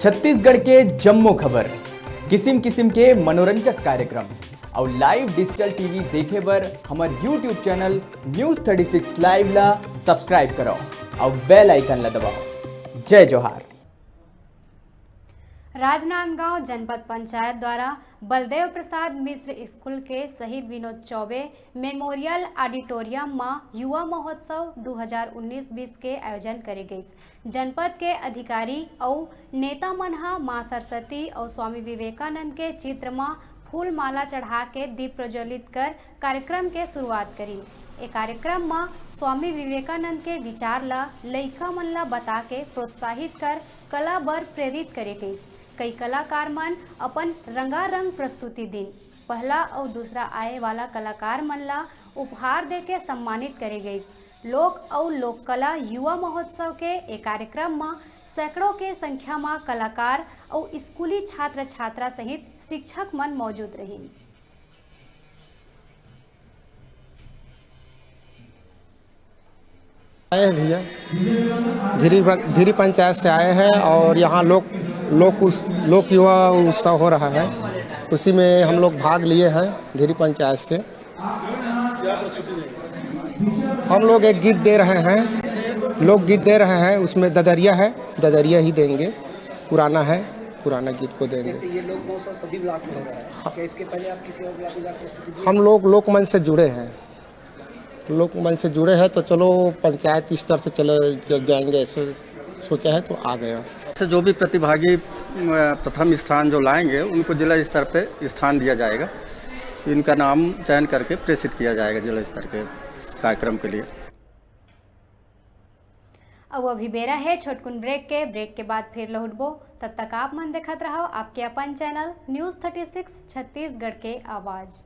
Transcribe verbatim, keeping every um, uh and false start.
छत्तीसगढ़ के जम्मो खबर, किसिम किसिम के मनोरंजक कार्यक्रम अउ live digital T V देखे बर हमर YouTube channel News thirty six Live ला subscribe करव अउ bell icon ला दबाव। जय जोहार। राजनांदगांव जनपद पंचायत द्वारा बलदेव प्रसाद मिश्र स्कूल के शहीद विनोद चौबे मेमोरियल ऑडिटोरियम म युवा महोत्सव दू हज़ार उन्नीस बीस के आयोजन करे गइस। जनपद के अधिकारी अउ नेता मन ह मां सरस्वती अउ स्वामी विवेकानंद के चित्र म फूल माला चढ़ा के दीप प्रज्वलित कर कार्यक्रम के शुरुआत करिन। ए कार्यक्रम म स्वामी विवेकानंद के विचार ल लइका मन ल बता के प्रोत्साहित कर कला बर प्रेरित करे गइस। कई कलाकार मन अपन रंगारंग प्रस्तुति दिन। पहला अउ दूसरा आए वाला कलाकार मन ला उपहार देके सम्मानित करे गइस। लोक अउ लोक कला युवा महोत्सव के ए कार्यक्रम म सैकड़ों के संख्या म कलाकार अउ स्कूली छात्र छात्रा सहित शिक्षक मन मौजूद रहिन। आए हैं भैया, धीरी, धीरी पंचायत से आए हैं और यहाँ लोक, लोक उस-, लोक युवा उत्सव हो रहा है, उसी में हम लोग भाग लिए हैं धीरी पंचायत से। हम लोग एक गीत दे रहे हैं, लोकगीत दे रहे हैं, उसमें ददरिया है, ददरिया ही देंगे, पुराना है, पुराना गीत को देंगे। जैसे ये लोक महोत्सव सभी ब्लॉक में हो रहा है, हाँ। क्या इसके पहले आप किसी और ब्लॉक में जाकर प्रस्तुति दिए? हम लोग लोकमंच से जुड़े हैं, लोकमंच से जुड़े हैं, तो चलो पंचायत स्तर से चले ज-, जाएंगे, ऐसे सोचा है तो आ गया। से जो भी प्रतिभागी, अ, प्रथम स्थान जो लाएंगे, उनको जिला स्तर पे स्थान दिया जाएगा। इनका नाम चयन करके प्रेषित किया जाएगा जिला स्तर के कार्यक्रम के लिए। अउ अभी बेरा हे छोटकुन ब्रेक के। ब्रेक के बाद फिर लहुटबो, तब तक आप मन देखत रहव आपके अपन channel news thirty six Chhattisgarh के आवाज़।